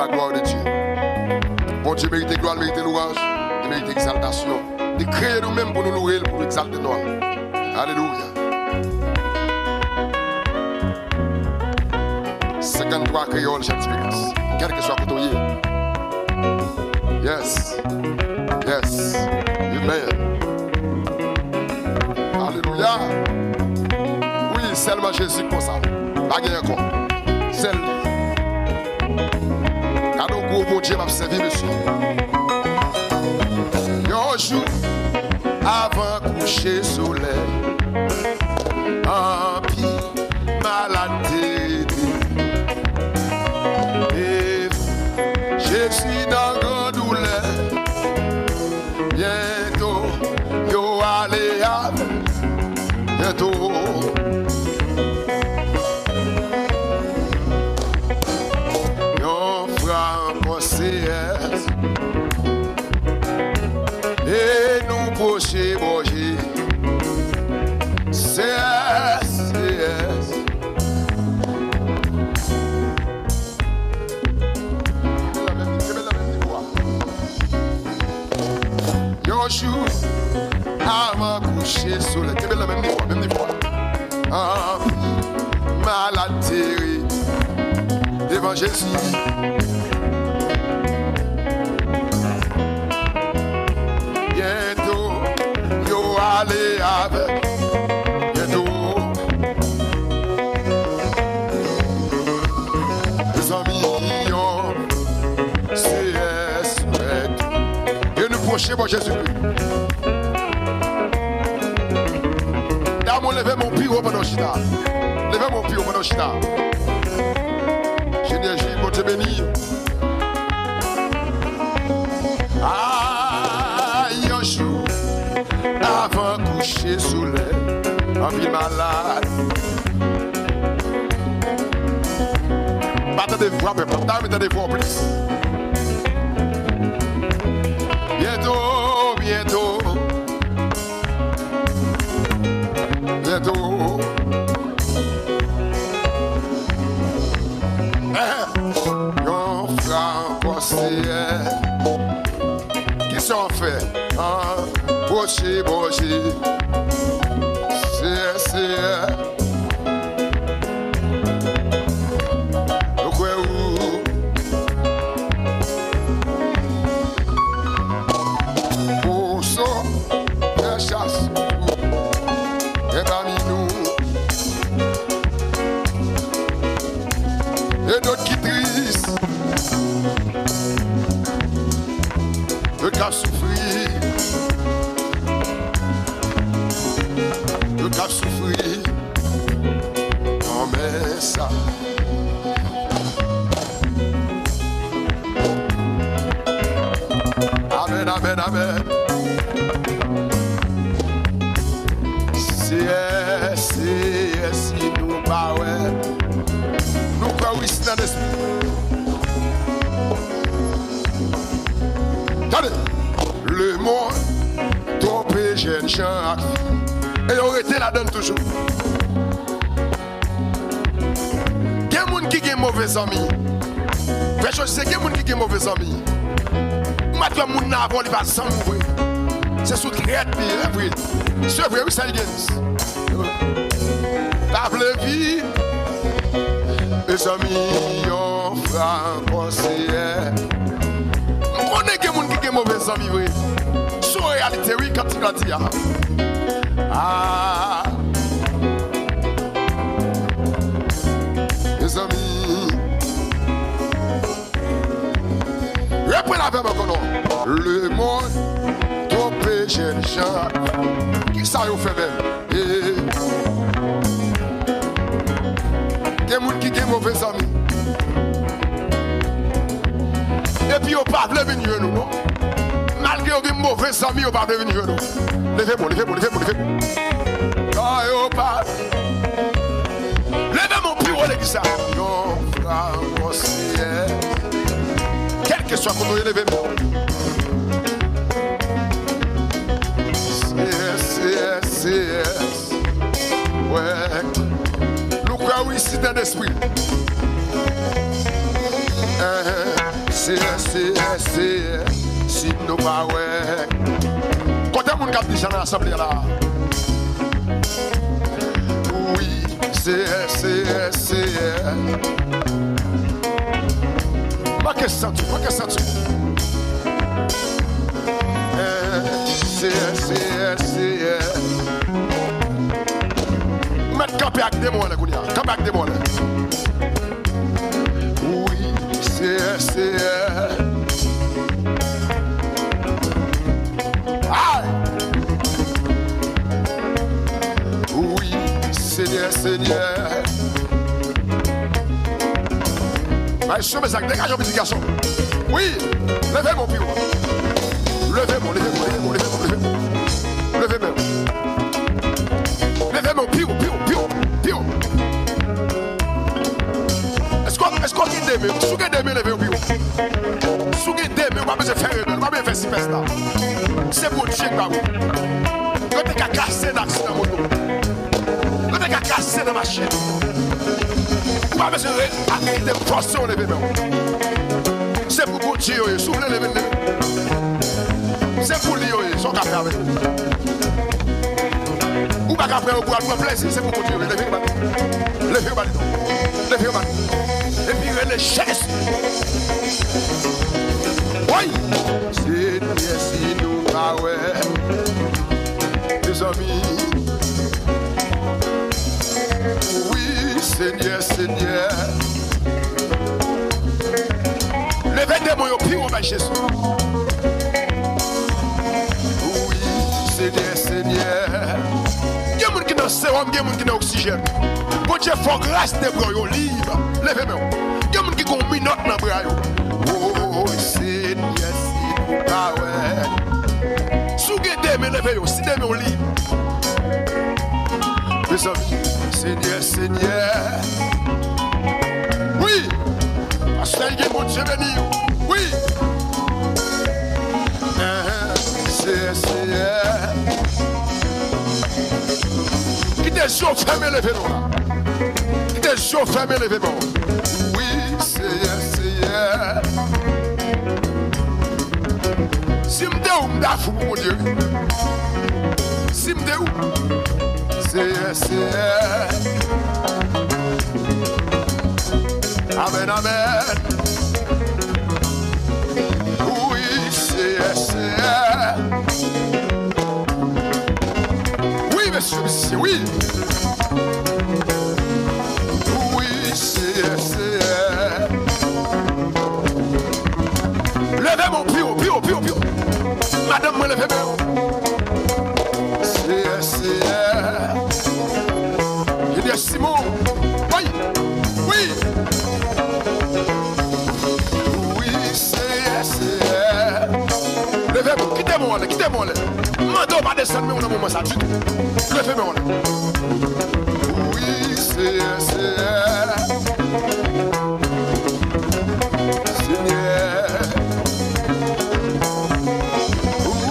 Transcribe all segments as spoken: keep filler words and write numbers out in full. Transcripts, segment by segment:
La gloire de Dieu. Bondye merite glwa, l merite louwanj, li merite egzaltasyon. Li kreye nou menm pou nou louwe l, pou nou egzalte non l. Alelouya. Senkanntwa Kreyòl, Chant Espérance. Kèlkeswa kote w ye. Yes. Yes. Amen. Alelouya. Wi, sèlman Jezi konsa. Pa gen ankò. Sèl li. Gade yon gwo Bondye m ap sèvi, mesye. Yon jou, avan kouche solèy, anpil malad te rete. E Jezi nan gran doulè, byento, yo ale avè l. Byento. Yon fwa ankò, Seyè. E nou pwoche bò Jezi. Seyè, Seyè. Kenbe l nan menm, kenbe l nan menm nivo a. Yon jou, avan kouche solèy. Kenbe l nan menm nivo a, menm nivo a. Anpil malad te rete devan Jezi. Byento, yo ale avè l. Byento. Mezanmi, yon Seyè swèt. E nou pwoche bò Jezikri. Dam, ou leve men w pi wo pandan w chita. Leve men w pi wo pandan w chita. Senyè Jezi, Bondye beni. A, yon jou, avan kouche solèy, anpil malad. Pa tande vwa pèp la, ta renmen tande vwa w plis. Byento, byento. Byento. Eh, yon fwa ankò, Seyè. Kisa w ap fè? An, pwoche bò Jezi. Seyè, Seyè. Nou kwè ou. Pou so fè chas ou. E pami nou. E dòt ki tris. Dòt k ap soufri. Dòt k ap soufri. Anmè sa. Amèn, amèn, amèn. Seyè, Seyè, si nou pa wè. Nou kwè wi, si nan lespri. Tande. Lemonn twonpe jèn jan ak fi. E yo rete ladann toujou. Gen moun ki gen move zanmi. Frè Jozye, gen moun ki gen move zanmi. Ou mèt wè moun nan avè w, li pa zanmi w vre. Se sou trèt li ye vre. Se vre, wi, sa li gen. Pa vle vi. Mezanmi, yon fwa ankò, Seyè. M konnen gen moun ki gen move zanmi vre. Se yon reyalite, wi, kantik la di a. Ah. Mezanmi. Reprann avè m ankò non. Lemonn twonpe jèn jan. Kisa yo fè menm? Eh. Gen moun ki gen move zanmi. Epi yo pa vle vin jwenn ou non. Malgre yo gen move zanmi, yo pa vle vin jwenn ou. Leve men w, leve men w, leve men w, leve men w. Kan yo pa Leve men w pi wo legliz sa. Yon fwa ankò, Seyè. Kèlkeswa kote w ye, leve men w. Seyè, Seyè, Seyè. Wè. Nou kwè wi, si nan lespri. Eh, eh. Seyè, Seyè, Seyè, si nou pa wè. Kote moun k ap di sa nan asanble a la? Wi, Seyè, Seyè, Seyè. Manke santi, manke santi. Eh, Seyè, Seyè, Seyè. Ou mèt kanpe ak de men w anlè kounye a. Kanpe ak de men w anlè. Wi, Seyè, Seyè. Ay! Wi, Senyè, Senyè. Maestro Mesak, degaje yon pitit gason. Wi, leve men w pi wo. Leve men w, leve men w, leve men w, leve men w, leve men w. Leve men w. Leve men w pi wo, pi wo, pi wo, pi wo. Èske, èske w gen de men? Si w gen de men, leve yo pi wo. Si w gen de men, ou pa bezwen fè rebèl, ou pa bezwen fè sipèsta. Se Bondye k ba ou. Yo te ka kase nan aksidan moto. Yo te ka kase nan machin. Ou pa bezwen re-, a, kite fòse w leve men w. Se pou Bondye yo ye. Si w vle leve, leve. Se pou li yo ye. Sa w ka fè avè l? Ou pa ka pran yo pou al pran plezi. Se pou Bondye yo ye. Leve yo ba li. Leve yo ba li non. Leve yo ba li. Epi rele Jezi. Woy! Senyè, si nou pa wè. Mezanmi. Wi, Senyè, Senyè. Leve de men w yo pi wo bay Jezi. Wi, Senyè, Senyè. Gen moun ki nan sewòm, gen moun ki nan oksijèn. Bondye fè w gras de bra w yo lib. Leve men w. Gen moun ki gen yon minòt nan bra yo. Woy, Senyè, si nou pa wè. Si w gen de men, leve yo. Si de men w lib. Mezanmi, Senyè, Senyè. Wi. Pastè, gen Bondye beni w. Wi. Enhen, Senyè, Senyè. Kite je w fèmen, leve non la. Kite je w fèmen, leve non. Wi, Senyè, Senyè. Si m te ou, m ta fou pou Bondye. Si m te ou. Senyè, Senyè. Amèn, amèn. Wi, Senyè, Senyè. Wi, mesye, mesye, wi. Wi, Senyè, Senyè. Leve men w pi wo, pi wo, pi wo, pi wo. Madanm mwen, leve men w. Senyè, Senyè. Senyè Simon. Wi. Wi. Wi, Senyè, Senyè. Leve men w, kite men w anlè, kite men w anlè. Mande w pa desann men w nan moman sa ditou. Leve men w anlè. Wi, Senyè, Senyè. Senyè.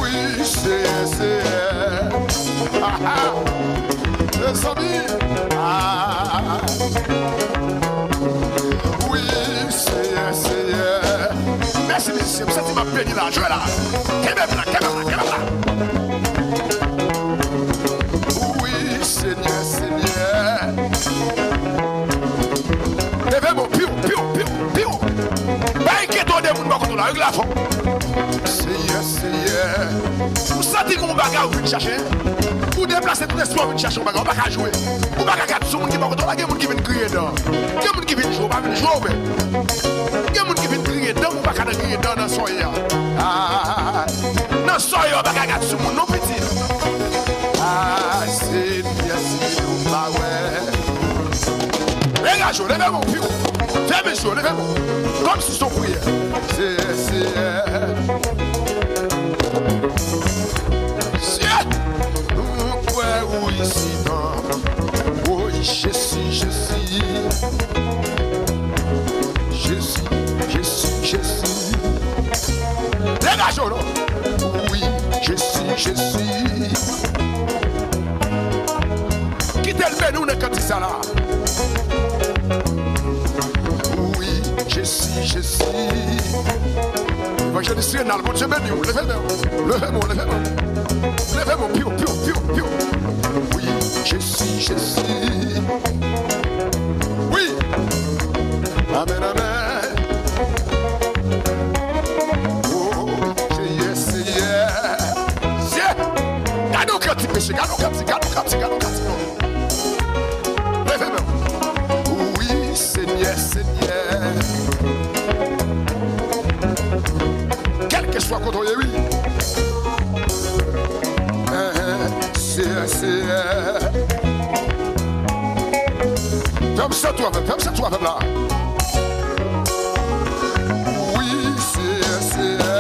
Wi, Senyè, Senyè. Ah, ah. Mezanmi. Ah. Wi, Senyè, Senyè. Mèsi, mizisyen. M santi m ap beni la. Jwe la. Kenbe m la, kenbe m la, kenbe m la. Wi, Senyè, Senyè. Leve men w, piw, piw, piw, piw. Pa enkyete w de moun bò kote w la, regle afè w. Senyè, Senyè. Ou santi gen yon bagay ou vin chache? Ou deplase tout espri w vin chache yon bagay, ou pa ka jwe. Ou pa ka gad sou moun ki bò kote w la, gen moun ki vin griyen dan. Gen moun ki vin jwe, ou pa vin jwe, ou menm. Gen moun ki vin griyen dan, ou pa ka nan griyen dan nan sòy a. Ah, nan sòy a, ou pa ka gad sou moun, non, pitit. Ah, Senyè, si nou pa wè. Degaje w, leve men w, piw. Fèmen je w, leve men w. Kòmsi se yon priyè. Senyè, Senyè. Senyè, nou kwè ou isidan. Woy, Jezi, Jezi. Jezi, Jezi, Jezi. Degaje w non. Wi, Jezi, Jezi. Kite l beni w nan kantik sa la. Wi, Jezi, Jezi. Evanjelis Renal, Bondye beni w. Leve men w. Leve men w, leve men w. Leve men w, piu, piu, piu, piu. Wi, Jezi, Jezi. Wi. Amèn, amèn. Oh, Seyè, Seyè. Seyè. Gade yon kantik, mesye. Gade yon kantik, gade yon kantik, gade yon kantik. Leve men w. Wi, Senyè, Senyè. Kèlkeswa kote w ye, wi. Seyè, Seyè. Fè m santi w avè m, fè m santi w avè m la. Wi, Seyè, Seyè.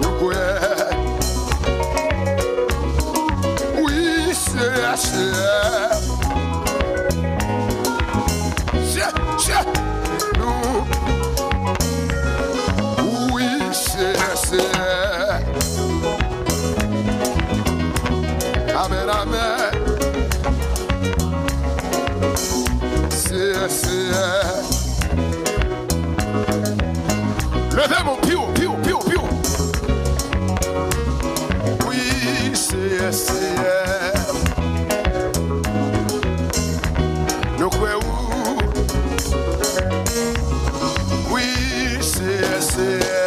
Nou kwè. Wi, Seyè, Seyè. Seyè, Seyè. Nou. Wi, Seyè, Seyè. Amèn, amèn. Seyè, Seyè. Leve men w, piu, piu, piu, piu. Wi, Seyè, Seyè. Nou kwè ou. Wi, Seyè, Seyè.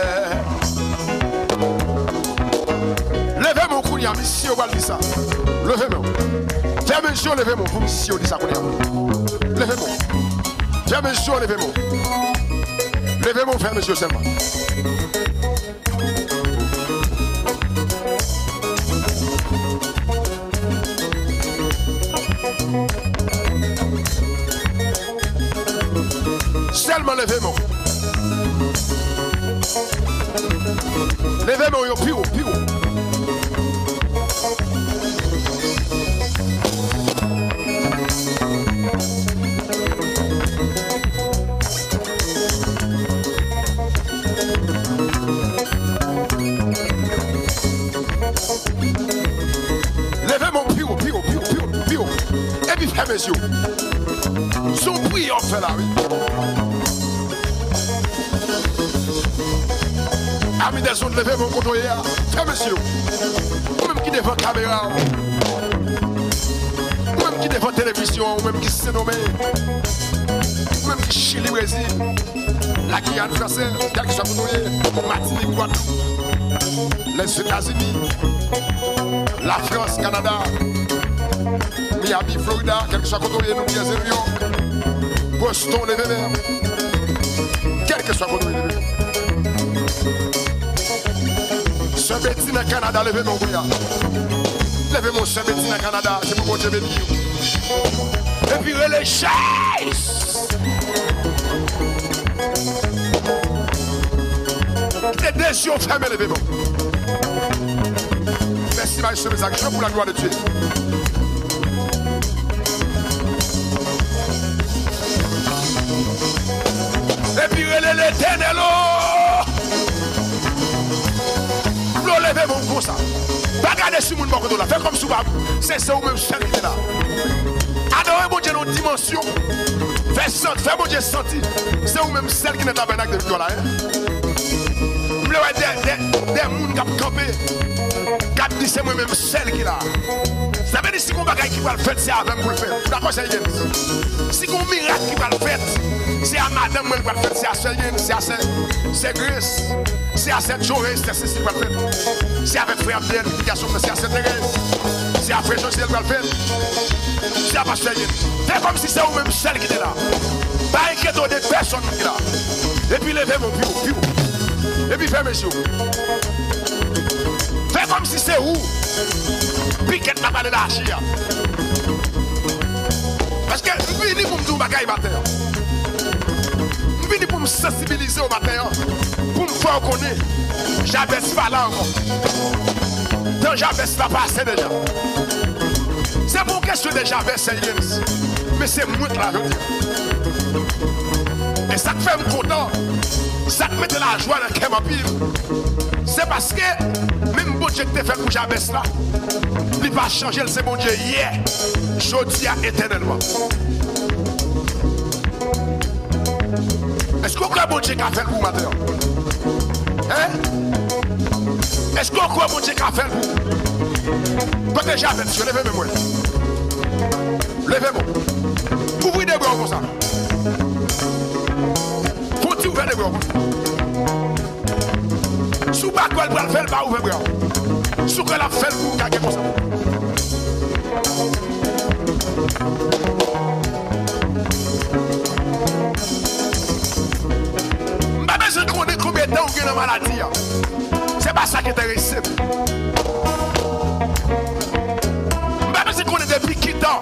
Leve men w kounye a, misye, w pral di sa. Leve men w. Fèmen je w, leve men w pou misye, w di sa kounye a. Leve men w. Fèmen je w, leve men w. Leve men w, fèmen je w sèlman. Sèlman leve men w. Leve men w yo pi wo, pi wo. Leve men w pi wo, pi wo, pi wo, pi wo, pi wo. Epi fèmen je w. Se yon priyè w ap fè la, wi. Ami des ondes, leve men w kote w ye a. Fèmen je w. Ou menm ki devan kamera w. Ou menm ki devan televizyon an, ou menm ki Sendomeng. Ou menm ki Chili, Brezil. La Guyane Française, kèlkeswa kote w ye, Matinik, Gwadloup, Lèzetazini, Lafrans, Kanada, Miami, Florida, kèlkeswa kote w ye, New Jersey, New York, Boston, leve men w. Kèlkeswa kote w ye, leve men w. Sè Betty nan Kanada, leve men w kounye a. Leve men w, Sè Betty nan Kanada, se pou Bondye beni w. Epi rele Jezi. Kite de je w fèmen, leve men w. Mèsi, Maestro Mezak, je pour la gloire de Dieu. Epi rele Letènèl, o! Flo, leve men w konsa. Pa gade sou moun bò kote w la. Fè kòmsi w pa, se, se ou menm sèl ki te la. Adore Bondye nan yon dimansyon. Fè santi, fè Bondye santi se ou menm sèl ki nan tabènak de viktwa la, en. M vle wè de, de, de moun k ap kanpe, k ap di se mwen menm sèl ki la. Sa vle di si gon bagay ki pral fèt, se avè m pou l fèt. Dakò, sè Higgins? Si gon mirak ki pral fèt, se a madanm mwen l pral fèt, se a sè Higgins, se a sè, sè Grace, se a sè Joe, sè Cécile pral fèt. Se avèk frè Abdel, pitit gason mwen, se a sè Thérèse, se a frè José l pral fèt, se a pastè Higgins. Fè kòmsi se ou menm sèl ki te la. Pa enkyete w de pèsonn ki la. Epi leve men w pi wo, pi wo. Epi fèmen je w. Fè kòmsi se ou. Pikèt la pale laji a. Paske m vini pou m di yon bagay maten an. M vini pou m sansibilize w maten an. Pou m fè w konnen Jabès pa la ankò. Tan Jabès la pase deja. Se pa yon kesyon de Jabès, sè Higgins. Men se mwen k la jodi a. E sa k fè m kontan, sa k mete lajwa nan kè m anpil, se paske menm Bondye ki te fè l pou Jabès la, li pa chanje, l se Bondye yè, jodi a, etènèlman. Bondye ka fè l pou w maten an? Hein? Èske w kwè Bondye ka fè l pou ou? Kote javèt yo? Leve men mwen. Leve men w. Ouvri de bra w konsa. Fon ti ouvè de bra w konsa. Si w pa kwè l pral fè l, pa ouvè bra w. Si w kwè l ap fè l pou ou, gade konsa. M pa bezwen konnen konbyen tan ou gen nan maladi a. Se pa sa k enterese m. M pa bezwen konnen depi ki tan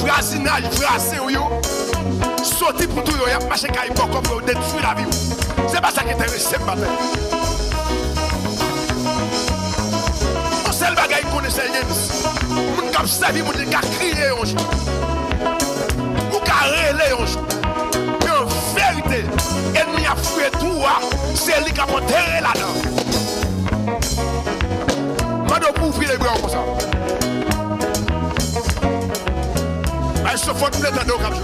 vwazinaj, vwazen w yo soti pou touye w, y ap mache kay bòkò pou yo detwi lavi w. Se pa sa k enterese m maten. Yon sèl bagay m konnen, se James. Moun k ap sèvi Bondye ka kriye yon jou. Ou ka rele yon jou. Men an verite, ènmi ap fouye twou a, se li k ap antere ladan. Mande w pou ouvri de bra w konsa. Bay sofòt, m vle tande w k ap jwe.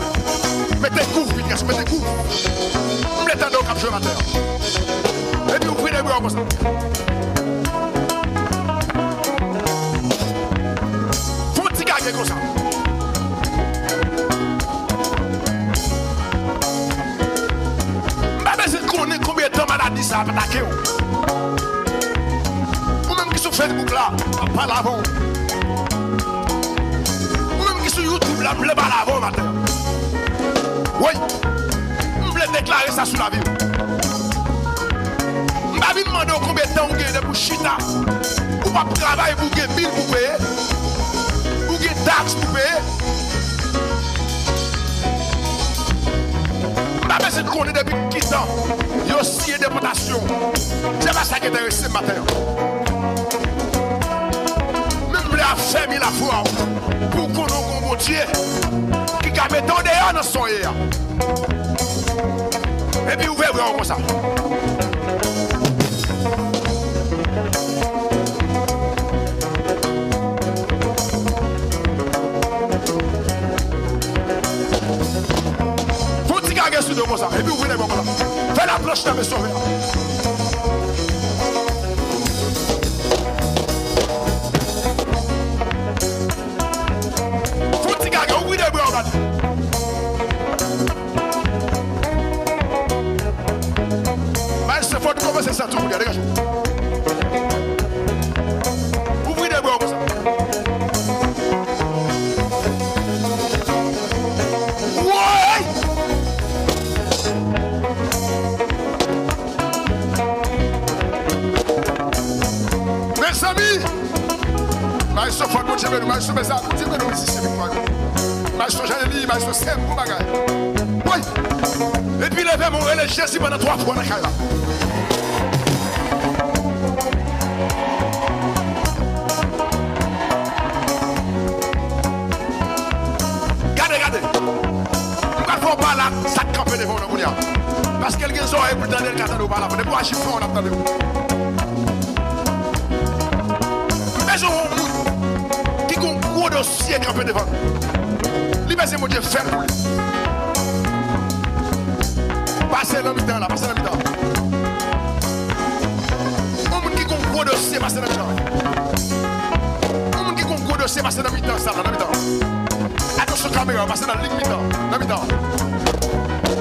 Mete gouv, Pinyas, mete gouv. M vle tande w k ap jwe batè a. Epi ouvri de bra w konsa. Fon ti gage konsa. M pa bezwen konnen konbyen tan maladi sa ap atake w. Ou menm ki sou Facebook la, m ap pale avè w. Ou menm ki sou YouTube la, m vle pale avè w maten. Wi, m vle deklare sa sou lavi w. M pa vin mande w konbyen tan ou gen depi w chita. Ou p ap travay pou w gen bil pou w peye. Ou gen taks pou w peye. M pa bezwen konnen depi ki tan yo siyen depòtasyon. Se pa sa k enterese m maten an. Men m vle afèmi lafwa w pou w konnen w gen yon Bondye ki ka mete w deyò nan sa w ye a. Epi ouvè bra w konsa. Fon ti gage sou do konsa, epi ouvri nèg yo konsa. Fè laplanch nan men Sovè a. Fon ti gage, ouvri de bra w gade. Bay se fò nou kòmanse santi w kounye a, degaje w. Ouvri de bra w konsa. Woy! Mezanmi! Maestro, fòk Bondye beni w. Maestro, mezanmi, Bondye beni w, mizisyen Viktwa yo. Maestro Janely, maestro Sèm, bon bagay. Woy! Epi leve men w, rele Jezi pandan twa fwa nan kay la. Gade, gade. M pral fè w pale ak sa k kanpe devan w nan kounye a. Paske l gen zòrèy pou l tande, l ka tande w pale avè w. Depi w aji fò, l ap tande w. M bezwen yon moun ki gen yon gwo dosye kanpe devan l. Li bezwen Bondye fè l pou li. Pase nan mitan la, pase nan mitan. Yon moun ki gen yon gwo dosye, pase nan mitan. Yon moun ki gen yon gwo dosye, pase nan mitan sa la, nan mitan. Atansyon kamera, pase nan liy mitan, nan mitan.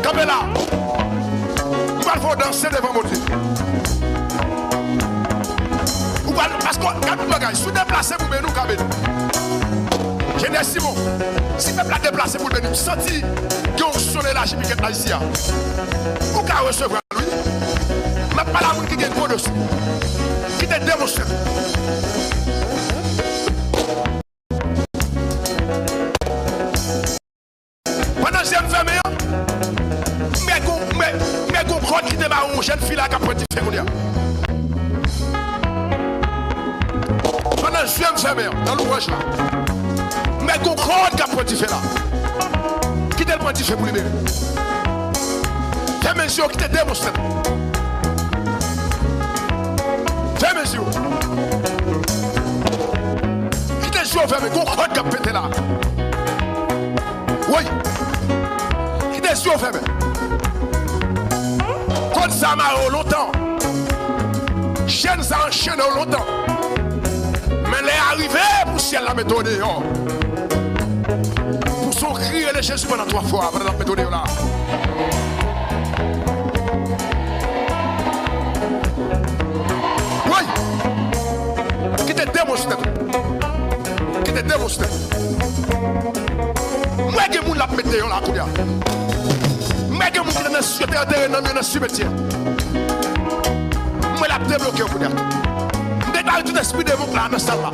Kanpe la. Ou pral fè w danse devan Bondye. Ou pral, paske, gade yon bagay, si w deplase pou beni, ou ka beni. Jenè Simon, si pèp la deplase pou l beni, m santi gen yon onksyon elaji pou kèk la isi a. Ou ka resevwa l, wi. M ap pale a moun ki gen gwo dosye, ki te demontre. Pandan je m fèmen an, m wè gon, m wè, m wè gon kòd ki te ba yon jèn fi la k ap pran dife kounye a. Pandan je m fèmen an, nan louwanj la, m wè gon kòd k ap pran dife la. Kite l pran dife pou libere. Fèmen je w, kite demontre. Fèmen je w. Kite je w fèmen, gon kòd k ap pete la. Woy! Kite je w fèmen. Sa mare w lontan. Chèn sa anchennen w lontan. Men lè a rive pou syèl la mete w deyò. Pou son kri rele Jezi pandan twa fwa, pandan l ap mete w deyò la. Woy! Kite demon sou tèt ou. Kite demon sou tèt ou. M wè gen moun l ap met deyò la kounye a. M wè gen moun ki te nan, yo te antere nanm yo nan simetyè. M wè l ap debloke yo kounye a. M deklare tout espri demon k la nan sal la.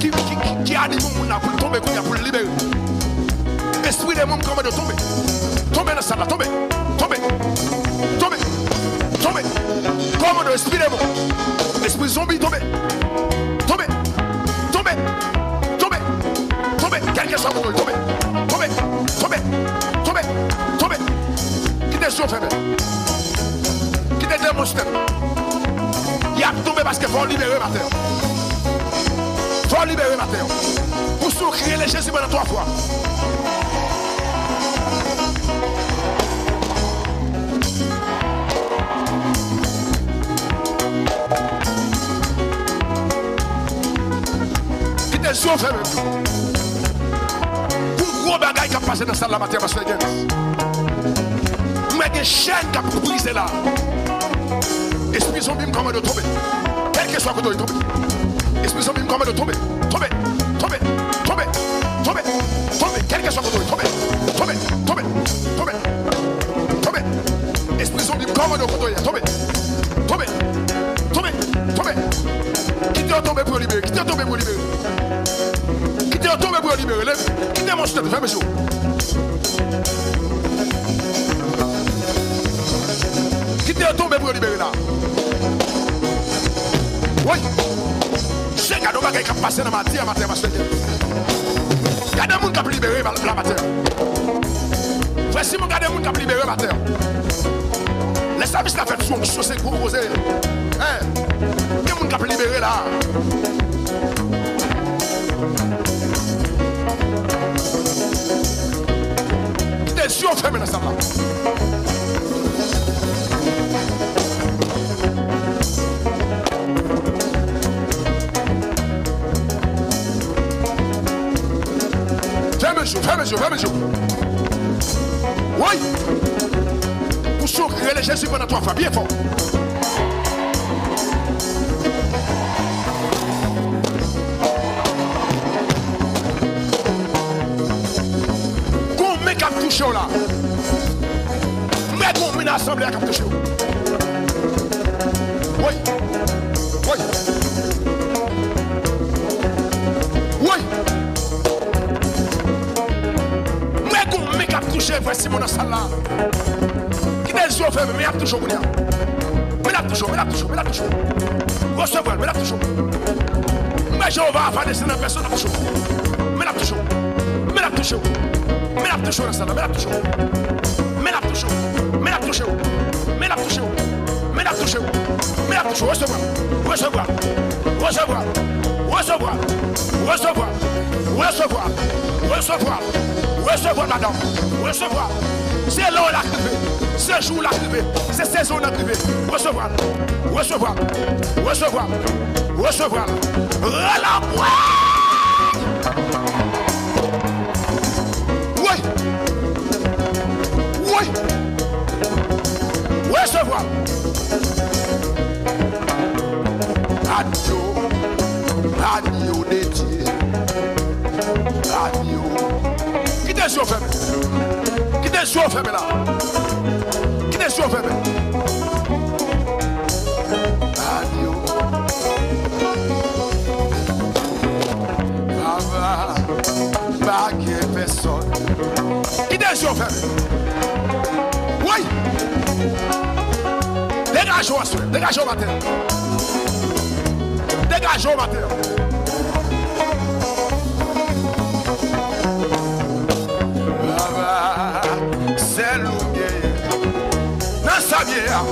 Ki, ki, ki, ki anime yon moun la pou l tonbe kounye a, pou l libere. Espri demon, m kòmande w tonbe. Tonbe nan sal la, tonbe. Tonbe. Tonbe. Tonbe. Kòmande w, espri demon. Espri zonbi, tonbe. Tonbe. Tonbe. Tonbe. Tonbe. Kèlkeswa kote w ye, tonbe. Tonbe. Tonbe. Tonbe. Tonbe. Kite zye w fèmen. Kite demon sou tèt. Y ap tonbe paske fò w libere maten. Fò w libere maten. Pou si w kriye le Jezi pandan twa fwa. Kite zye w fèmen. Pou gwo bagay k ap pase nan sal la maten an, pastè James. M wè gen chèn k ap brize la. Espri zonbi, m kòmande w tonbe. Kèlkeswa kote w ye, tonbe. Espri zonbi, m kòmande w tonbe. Tonbe. Tonbe. Tonbe. Tonbe. Tonbe. Kèlkeswa kote w ye, tonbe. Tonbe. Tonbe. Tonbe. Tonbe. Espri zonbi, m kòmande w kote w ye, tonbe. Tonbe. Tonbe. Tonbe. Kite yo tonbe pou yo libere. Kite yo tonbe pou yo libere. Kite yo tonbe pou yo libere. Leve. Kite mòn sou tèt ou. Fèmen je w. Kite yo tonbe pou yo libere la. Woy! Se gade yon bagay k ap pase nan madi a maten, pastè James. Gade moun k ap libere la maten. Frè Simon, gade moun k ap libere maten. Lè sèvis la fèt sou onksyon, se gwo koze. Hein? Gen moun k ap libere la. Kite zye w fèmen nan sal la. Fèmen je w, fèmen je w, fèmen je w. Woy! Pou si w rele Jezi pandan twa fwa, byen fò. Gon men k ap touche w la. M wè gon men nan asanble a k ap touche w. Woy! Woy! Woy! M wè gon men k ap touche frè Simon nan sal la. Kite zye w fèmen, men y ap touche w kounye a. Men l ap touche w, men l ap touche w, men l ap touche w. Resevwa l, men l ap touche w. M wè Jewova Rafa desann nan vèso, l ap touche w. Men l ap touche w. Men l ap touche w. Men l ap touche w nan sal la, men l ap touche w. Men l ap touche w. Men l ap touche w. Men l ap touche w. Men l ap touche w. Men l ap touche w. Resevwa l. Resevwa l. Resevwa l. Resevwa l. Resevwa l. Resevwa l. Resevwa l. Resevwa l, madanm. Resevwa l. Se lè w la k rive. Se jou w la k rive. Se sezon w la k rive. Resevwa l. Resevwa l. Resevwa l. Resevwa l. Rele w. Woy! Woy! Resevwa. Agno, agno de Dye. Agno. Kite zye w fèmen. Kite zye w fèmen la. Kite zye w fèmen. Agno. Papa, pa gen pèsòn. Kite zye w fèmen. Woy! Degaje w aswè. Degaje w maten. Degaje w maten. Papa, sèl ou m genyen. Nan sa m ye a.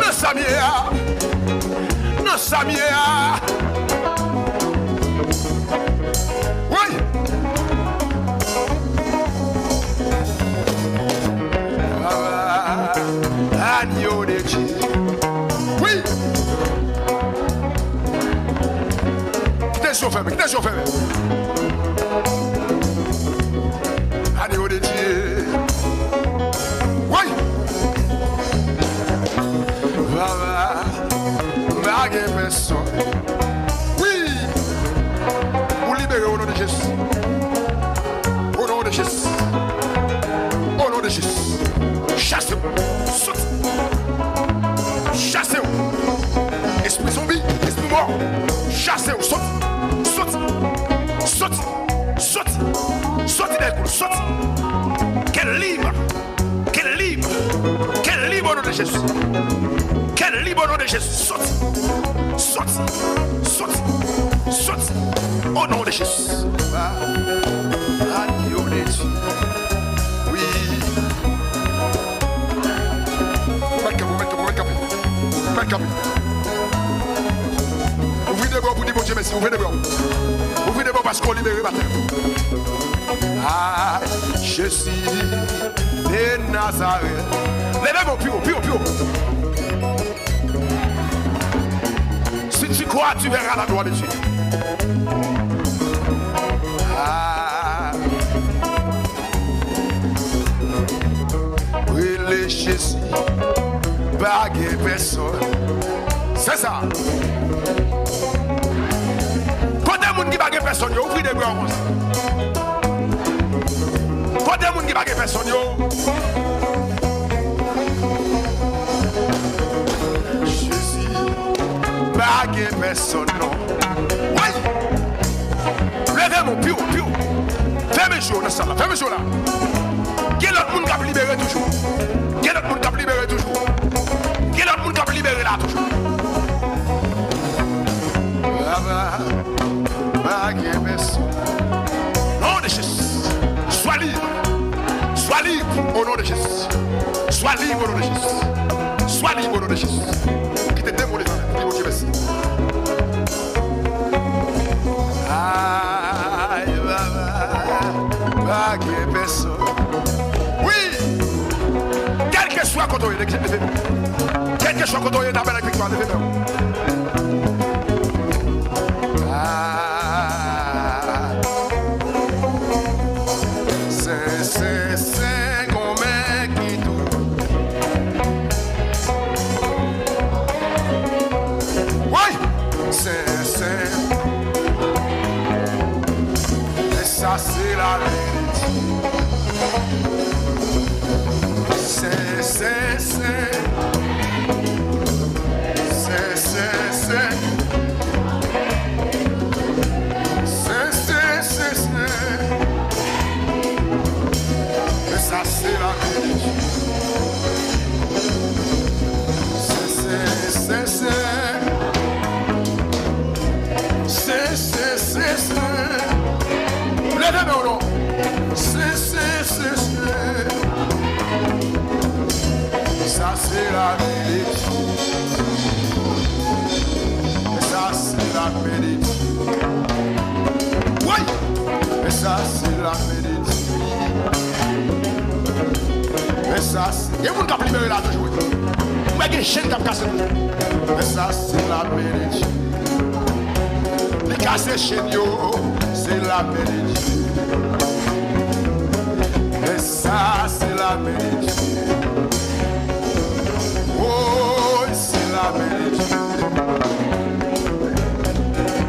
Nan sa m ye a. Nan sa m ye a. Woy! Papa. Wi! Kite je w fèmen, kite je w fèmen. Agneau de Dieu. Wi! Papa, m pa gen pèsonn. Wi! Ou libere o non de Jezi. O non de Jezi. O non de Jezi. Chase w. Soti. Chase w. Espri zonbi, espri mò. Chase w. Soti. Soti. Soti. Soti. Soti dèyè kou l. Soti. Kè l lib. Kè l lib. Kè l lib o non de Jezi. Kè l lib o non de Jezi. Soti. Soti. Soti. Soti. O non de Jezi. Ah, agneau de Dieu. Wi. Mèt kanpe, mèt kanpe, mèt kanpe. Mèt kanpe. Ouvri de bra w pou di Bondye mèsi. Ouvri de bra w. Ouvri de bra w paske w libere maten. Ah, Jezi de Nazarèt. Leve men w pi wo, pi wo, pi wo. Si tu crois, tu verras la gloire de Dieu. Ah. Rele Jezi, pa gen pèsonn. Se sa. Kote moun ki pa gen pèsonn yo, ouvri de bra w konsa. Kote moun ki pa gen pèsonn yo. Jezi, pa gen pèsonn non. Woy! Leve men w, pi wo, pi wo. Fèmen je w nan sal la, fèmen je w la. Gen lòt moun k ap libere toujou. Gen lòt moun k ap libere toujou. Gen lòt moun k ap libere la toujou. Papa, pa gen pèsonn. Non de Jezi. Sois libre. Sois libre au nom de Jésus. Sois libre au nom de Jésus. Sois libre au nom de Jésus. Kite demon devan mwen. Di Bondye mèsi. Ay, papa, pa gen pèsonn. Wi! Kèlkeswa kote w ye, leve men w. Kèlkeswa kote w ye, n ap bay viktwa, leve men w. Ah. Sen, sen, sen, gon men ki tou. Woy! Sen, sen. E sa se la verite. Sen, sen, sen. Sen, sen, sen. Sen, sen, sen, sen. E sa se la verite. Sen, sen, sen, sen. Sen, sen, sen, sen. Leve men w non. Sen, sen, sen, sen. Sa se la verite. Sa se la verite. Woy! Sa se la verite. Sa se, gen moun k ap libere la toujou. Mwen gen chenn k ap kase toujou. Sa se la verite. Li kase chenn yo, se la men de Dye. Men sa se la men de Dye. Woy, se la men de Dye.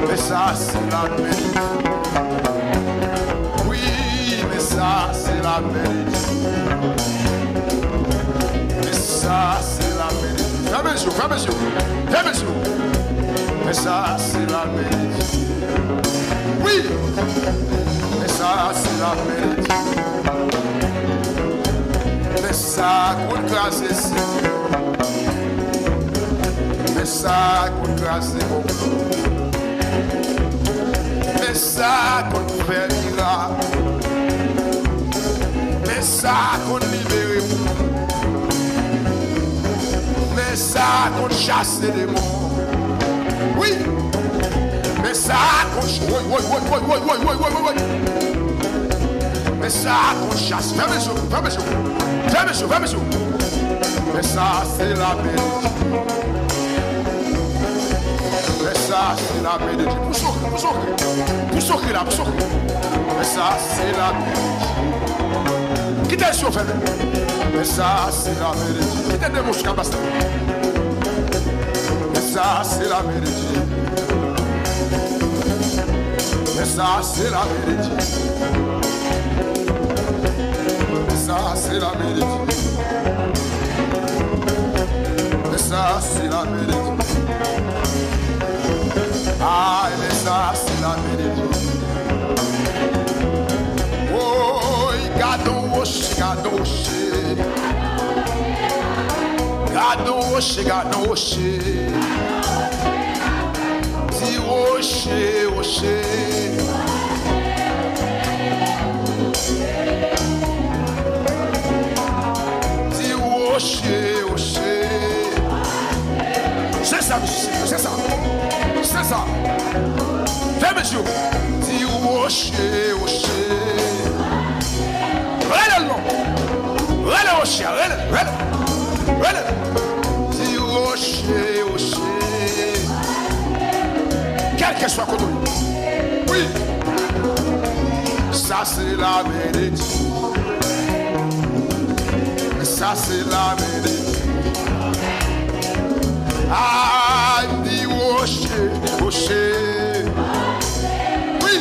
Men sa se la men de Dye. Wi, men sa se la men de Dye. Men sa se la men de Dye. Fèmen je w, fèmen je w, fèmen je w. Men sa se la men de Dye. Wi! Men sa se la men de Dye. Men sa konn kraze, Senyè. Men sa konn kraze konplo. Men sa konn fè mirak. Men sa konn libere moun. Men sa konn chase demon. Wi. Men sa konn ch-, woy, woy, woy. Men sa konn chase. Fèmen je w, fèmen je w. Fèmen je w, fèmen je w. Men sa se lamen de Dye. Men sa se lamen de Dye. Pou sokri, pou sokri. Pou sokri la, pou sokri. Men sa se lamen de Dye. Kite zye w fèmen. Men sa se lamen de Dye. Kite demon sou kabas la. Men sa se lamen de Dye. Men sa se lamen de Dye. Men sa se lamen de Dye. Men sa se lamen de Dye. Ay, men sa se lamen de Dye. Woy, gade yon woche, gade yon woche. Gade yon woche, gade yon woche. Di woche, woche. Di woche, woche. Se sa, mesye, se sa. Se sa. Fèmen zye w. Di woche, woche. Rele l non. Rele woche a, rele, rele. Rele. Di woche, woche. Kèlkeswa kote w ye. Wi. Sa se lamen de Dye. Sa se lamen de Dye. Ay, di woche, woche. Wi.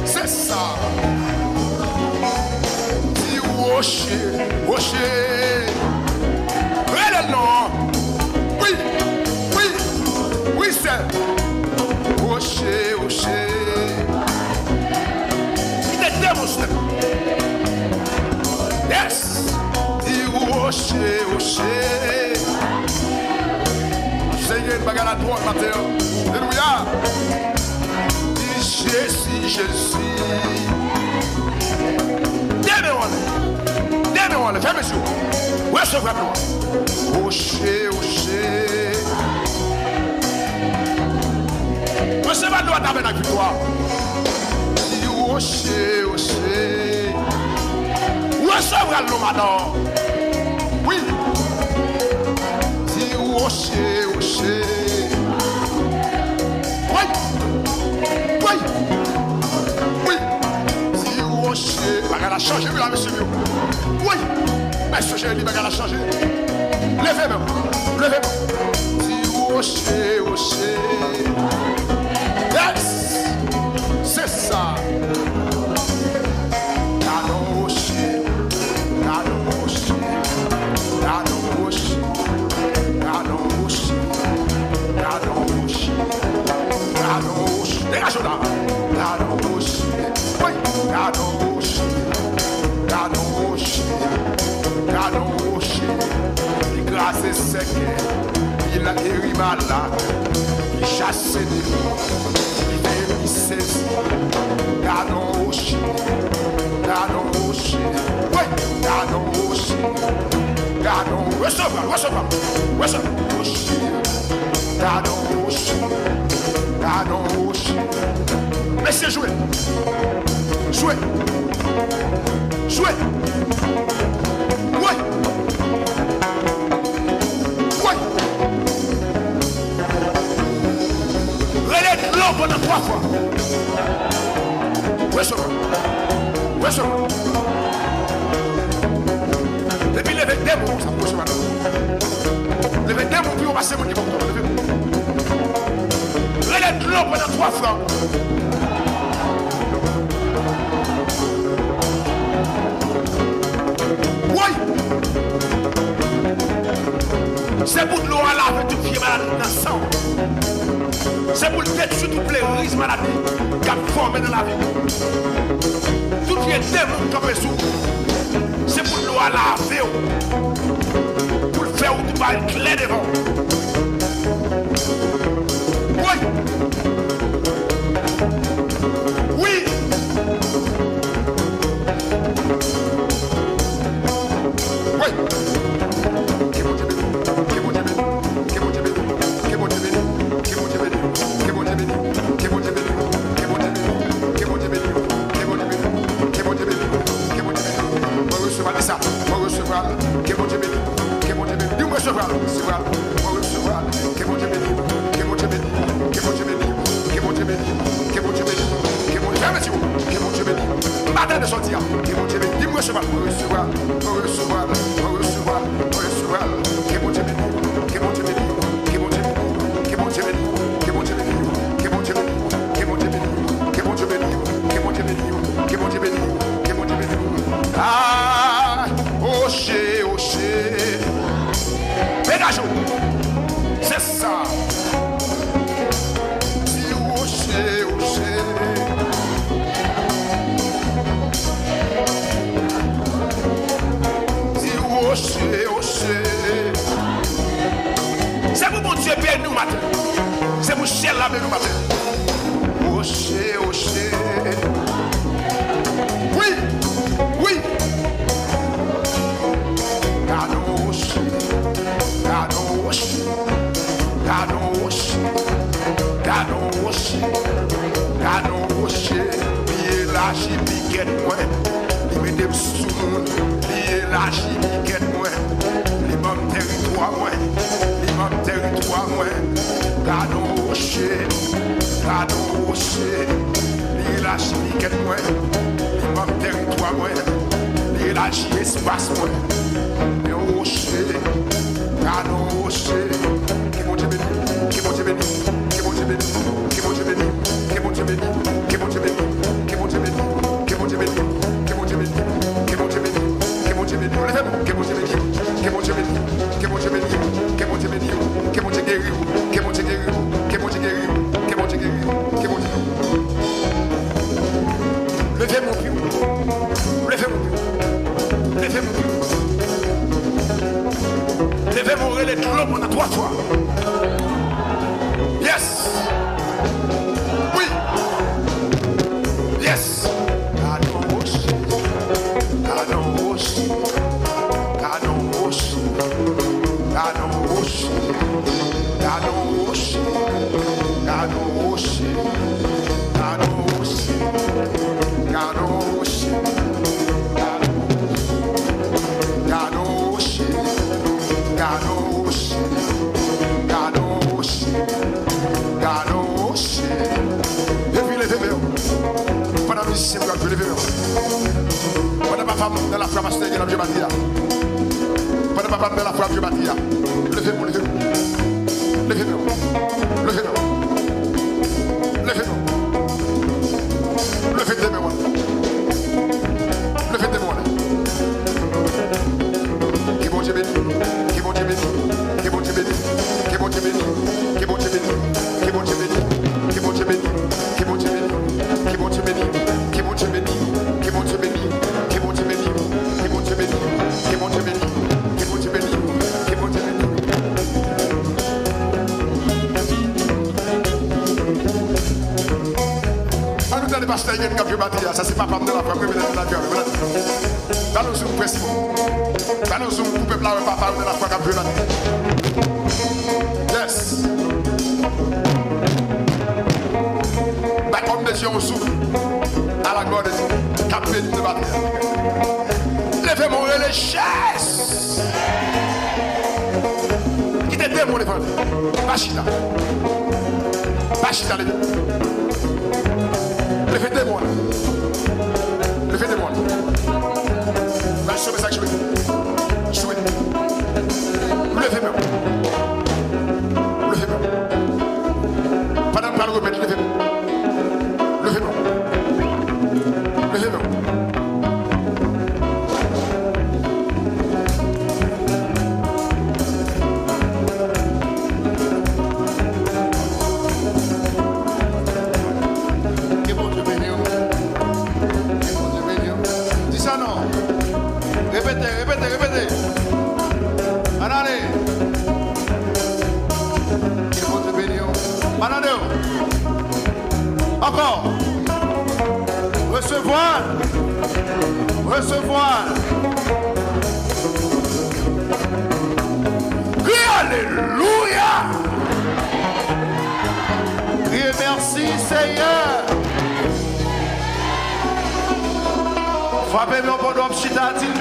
Se sa. Di woche, woche. Rele l non. Wi, wi, wi, sè. Woche, woche. Kite demon sou tèt. Yes. Di woche, woche. Senyè, bagay la dwòl maten an. Alelouya. Di Jezi, Jezi. Demen w anlè. Demen w anlè. Fèmen zye w. Resevwa glwa. Woche, woche. Resevwa glwa tabènak viktwa. Di woche, woche. Resevwa l non madan. Wi. Di woche, woche. Wi. Wi. Wi. Di woche. Bagay la chanje wi la mesye yo. Wi. Mesye Jeremi, bagay la chanje. Leve men w. Leve men w. Di woche, woche. Yes. Se sa. Gade yon woche. Gade yon woche. Gade yon woche. Gade yon woche. Gade yon woche. Gade yon woche. Degaje w la. Gade yon woche. Wi. Gade yon woche. Gade yon woche. Gade yon woche. Li kraze sèkèy. Li la geri malad. Li chase demon. Li veye li sezi. Gade yon woche. Gade yon woche. Wi. Gade yon woche. Gade yon, resevwa, resevwa. Resevwa. Woche. Gade yon woche. Gade yon woche. Mesye, jwe. Jwe. Jwe. Woy. Woy. Rele dlo pandan twa fwa. Resevwa. Resevwa. Depi leve demon sa pou resevwa. Leve demon pi wo pase moun ki poko leve. Rele dlo pandan twa fwa. Woy! Se pou dlo a lave tout vye maladi nan san w. Se pou l detwi tout vye riz maladi k ap fòme nan lavi w. Tout vye demon k kanpe sou ou. Se pou dlo a lave w. Pou l fè wout ou ba l klè devan w. Woy! Wi! Woy! Ke Bondye beni w. Ke Bondye beni w. Ke Bondye beni w. Ke Bondye beni w. Ke Bondye beni w. Ke Bondye beni w. Ke Bondye beni w. Ke Bondye beni w. Mwen resevwa l, di sa. Mwen resevwa l. Ke Bondye beni w. Bondye beni. Di, "Mwen resevwa l, resevwa l, mwen resevwa l." Ke Bondye beni w, ke Bondye beni w, ke Bondye beni w, ke Bondye beni w, ke Bondye beni w, ke Bondye, fèmen ti w, ke Bondye beni w. M pa tande sa w di a. Ke Bondye beni. Di, "Mwen resevwa l, mwen resevwa l, mwen resevwa l, mwen resevwa l, mwen resevwa l." Ke Bondye beni w, ke Bondye beni w, ke Bondye beni w, ke Bondye beni w, ke Bondye beni w, ke Bondye beni w, ke Bondye beni w, ke Bondye beni w, ke Bondye beni w, ke Bondye beni w, ke Bondye beni w. Ah, oche, oche. Degaje w. Se sa. Di, "Oche, oche." Di, "Oche, oche." Se pou Bondye beni w maten. Se pou syèl la beni w maten. Oche, oche. Wi, wi. Gade yon woche, gade yon woche, gade yon woche, gade yon woche, gade yon woche. Li elaji pikèt mwen, li mete m sou moun, li elaji pikèt mwen, li ban m tèritwa mwen, li ban m tèritwa mwen. Gade yon woche, gade yon woche. Li elaji pikèt mwen, li ban m tèritwa mwen, li elaji espas mwen. Yon woche, gade yon woche. Ke Bondye beni, ke Bondye beni, ke Bondye beni, ke Bondye beni, ke Bondye beni, ke Bondye beni, ke Bondye beni, ke Bondye beni, ke Bondye beni, ke Bondye beni, ke Bondye beni. Leve men w, ke Bondye beni, ke Bondye beni, ke Bondye beni, ke Bondye beni, ke Bondye geri w, ke Bondye geri w, ke Bondye geri w, ke Bondye geri w, ke Bondye geri w. Leve men w pi wo. Leve men w pi wo. Leve men w pi wo. Leve men w, rele dlo pandan twa fwa. Yes. Wi. Yes. Gade yon woche. Gade yon woche. Gade yon woche. Gade yon woche. Gade yon woche, gade yon woche, gade yon woche, gade yon woche, gade yon woche, gade yon woche, gade yon woche, gade yon woche. Epi leve men w. Pandan mizisyen yo ap jwe, leve men w. Pandan papa m nan lafwa, pastè Eugène ap jwe batri a. Pandan papa m nan lafwa ap jwe batri a. Leve men w, leve men w. Leve men w. Leve men w. Leve men w. Leve de men w. Leve de men w. Ke Bondye beni. Ke Bondye beni. Ke Bondye beni. Ke Bondye beni. Ke Bondye beni. Ke Bondye beni. Ke Bondye beni. Ke Bondye beni. Ke Bondye beni. Ke Bondye beni. Ke Bondye beni. Ke Bondye beni. Ke Bondye beni. Ke Bondye beni. Ke Bondye beni. Ann nou tande pastè Eugène k ap jwe batri a. Sa se papa m nan lafwa, m renmen lè l ap jwe avè m. Ba nou zoom, près mwen. Ba nou zoom pou pèp la wè papa yo nan lafwa k ap jwe batri. Yes. Ba homme de Dieu yon zoom. A la glwa de Dye. K ap beni nan batri a. Leve men w, rele Jezi. Kite demon devan li. Pa chita. Pa chita, leve. Leve demon an. Leve demon an. L al sove sa k sove. Sove. Leve men w. Leve men w. Pandan m pral remèt, leve men w. Leve men w. Leve men w. Ke Bondye beni w. Ke Bondye beni w. Di sa non. Repete, repete, repete. Ann ale. Ke Bondye beni w. Ann ale w. Ankò. Resevwa. Resevwa. Kriye alelouya. Kriye mèsi, Seyè. Frape men w pandan w ap chita, di l